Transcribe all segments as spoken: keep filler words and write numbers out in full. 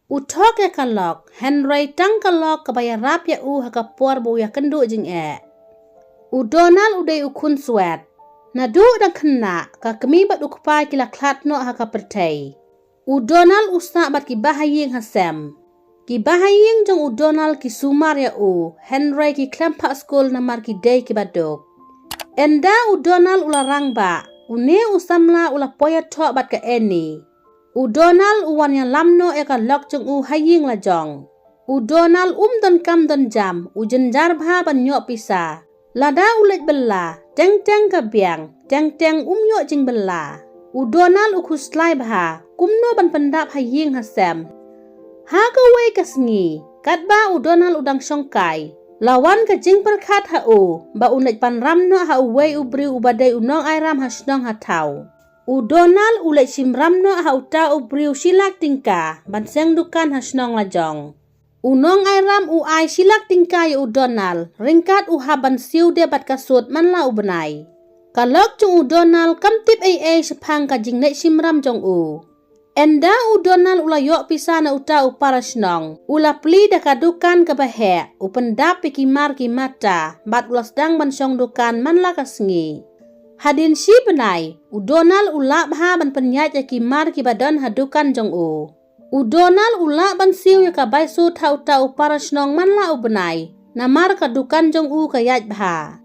U thok ïa ka lok, hynrei tang ka lok kaba ïarap ïa u ha ka por ba u ïakynduh jingeh. U Donald u dei u khun swet. Naduh dang khynnah, ka kmie bad u kpa ki la khlad noh ha ka pyrthei. U Donald u sah bad ki bahaïing ha sem. Ki bahaïing jong u Donald ki sumar ïa u, hynrei ki khlem phah skul namar ki dei kiba duk. Ynda u Donald u la rangbah, une u samla u la poi ïathoh bad ka Annie. U Donald u wan ïalam noh ïa ka lok jong u ha ïing la jong. U Donald um don kam don jam, u jynjar bha ban ïoh pisa. Lada u leit bylla, teng teng ka biang, teng teng um ïoh jingbylla. U Donald u khuslai bha, kumno ban pyndap ha ïing ha sem. Ha kawei ka sngi, katba u Donald u dang shongkai, la wan ka jingpyrkhat ha u, ba un leit pan ram noh ha uwei u briew uba dei u nongai ram ha shnong ha thaw. U Donald u leit shim ram noh ha uta u briew shi lak tyngka, ban seng dukan ha shnong la jong. U nongai ram u ai shi lak tyngka ïa u Donald, ryngkat u hap ban siew de bad ka sut man la u bnai. Ka lok jong u Donald kam tip ei ei shaphang ka jingleit shim ram jong u. Ynda u Donald u la ïoh pisa na uta u para shnong, u la plie da ka dukan kaba heh, u pyndap ïa ki mar ki mata, bad u la sdang ban shong dukan man la ka sngi. Hadien shi bnai, u Donald u lah bha ban pynïaid ïa ki mar kiba don ha dukan jong u. U Donald u lah ban siew ïa ka bai sut ha uta u para shnong man la u bnai, namar ka dukan jong u ka ïaid bha.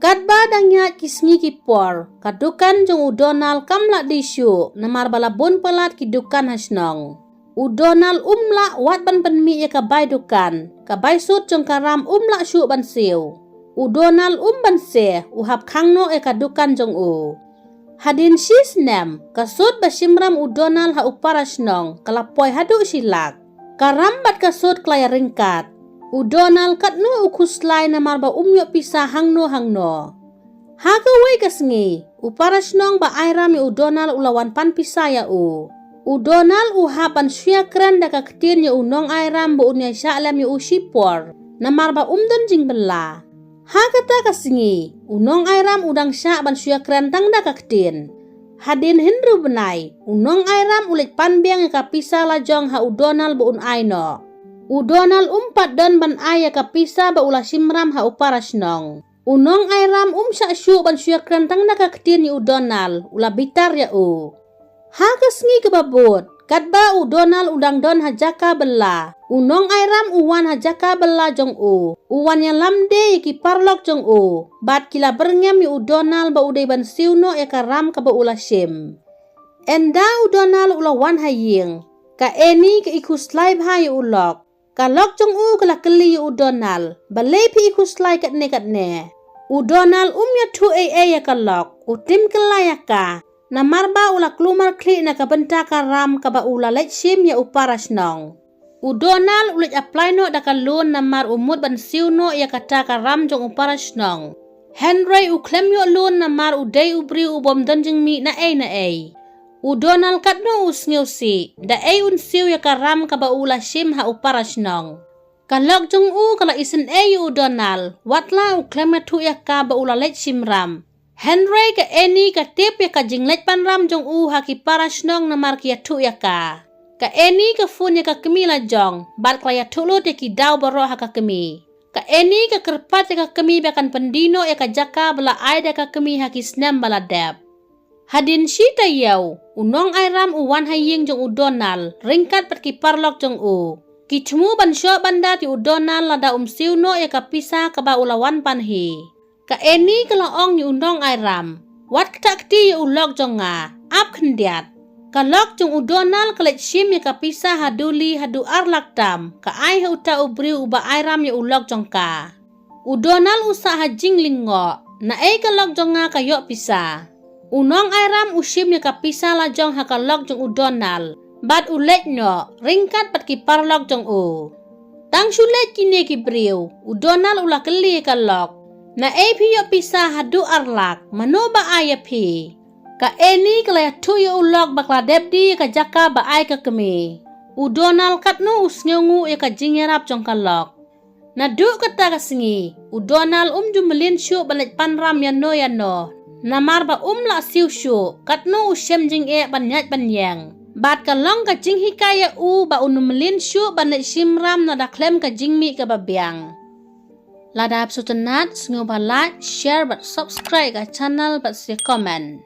Katba dang ïaid ki sngi ki por, ka dukan jong u Donald kam lah die shuh, namar ba la bun palat ki dukan ha shnong. U Donald um lah wat ban pynmih ïa ka bai dukan, ka bai sut jong ka ram um lah shuh ban siew. U Donald um banse, u hap khang noh ïa ka dukan jong u. Hadien shi snem, ka sut ba shim ram u Donald ha u para shnong, ka la poi haduh shi lak. Ka ram bad ka sut ka la ïaryngkat. U Donald katno u khuslai namar ba um ïoh pisa hangno hangno. Ha kawei ka sngi, u para shnong ba ai ram ïa u Donald u la wan pan pisa ïa u. U Donald u hap ban shu ïakren da ka ktien ïa u nongai ram ba un ïaishah lem ïa u shipor, namar ba um don jingbylla. Ha kata ka sngi, u nongai ram u dang shah ban shu ïakren tang da ka ktien. Hadien hynriew bnai, u nongai ram u leit pan biang ïa ka pisa la jong ha u Donald ba un ai noh. U Donald um pat don ban ai ïa ka pisa ba u la shim ram ha u para shnong. U nongai ram um shah shuh ban shu ïakren tang da ka ktien ïa u Donald, u la bitar ïa u. Ha ka sngi kaba bud, katba u Donald u dang don ha jaka bylla, u nongai ram u wan ha jaka bylla jong u, u wan ïalam de ïa ki paralok jong u, bad ki la byrngem ïa u Donald ba u dei ban siew noh ïa ka ram kaba u la shim. Ynda u Donald u la wan ha ïing, ka Annie ka i khuslai bha ïa u lok. Ka lok jong u ka la kylli ïa u Donald, balei phi i khuslai katne katne. U Donald um ïathuh ei ei ïa ka lok, u tim kylla ïa ka. Namar ba u la kulmar khlieh na ka bynta ka ram kaba u la leit shim ïa u para shnong. U Donald u leit apply noh da ka loan namar u mut ban siew noh ïa kata ka ram jong u para shnong. Hynrei u khlem ïoh loan namar u dei u briew u bym don jingmih na ei na ei. U Donald katno u sngewsih, da ei un siew ïa ka ram kaba u la shim ha u para shnong. Ka lok jong u ka la isynei ïa u Donald, wat la u khlem ïathuh ïa ka ba u la leit shim ram. Hynrei ka Annie ka tip ïa ka jingleit pan ram jong u ha ki para shnong namar ki ïathuh ïa ka. Ka Annie ka phone ïa ka kmie la jong, bad ka la ïathuh lut ïa ki daw baroh ha ka kmie. Ka Annie ka kyrpad ïa ka kmie ba kan pyndie noh ïa ka jaka ba la ai da ka kmie ha ki snem ba la dep. Hadien shi taïew, u nongai ram u wan ha ïing jong u Donald, ryngkat bad ki paralok jong u. Ki thmu ban shoh ban dat ïa u Donald lada um siew noh ïa ka pisa kaba u la wan pan hi. Ka Annie ka la ong ïa u nongai ram, wat kata kti ïa u lok jong nga, ap khyndiat. Ka lok jong u Donald ka leit shim ïa ka pisa ha Duli haduh ar lak tam, ka ai ha uta u briew uba ai ram ïa u lok jong ka. U Donald u sah ha jinglyngngoh, naei ka lok jong nga ka ïoh pisa. U nongai ram u shim ïa ka pisa la jong ha ka lok jong u Donald, bad u leit noh, ryngkat bad ki paralok jong u. Tang shu leit kine ki briew, u Donald u la kylli ïa ka lok. Naei phi ïoh pisa haduh ar lak, mano ba ai ïa phi. Ka Annie ka la ïathuh ïa u lok ba ka la dep die ïa ka jaka ba ai ka kmie. U Donald katno u sngewnguh ïa ka jingïarap jong ka lok. Naduh kata ka sngi, u Donald um ju mlien shuh ban leit pan ram ïano ïano. Namar ba um lah siew shuh, katno u shem jingeh ban ïaid ban ïeng. Bad ka long ka jinghikai ïa u ba un ym mlien shuh ban leit shim ram na da khlem ka jingmih kaba biang. Lada phi sngewtynnat, sngewbha like, share bad subscribe ka channel bad sa comment.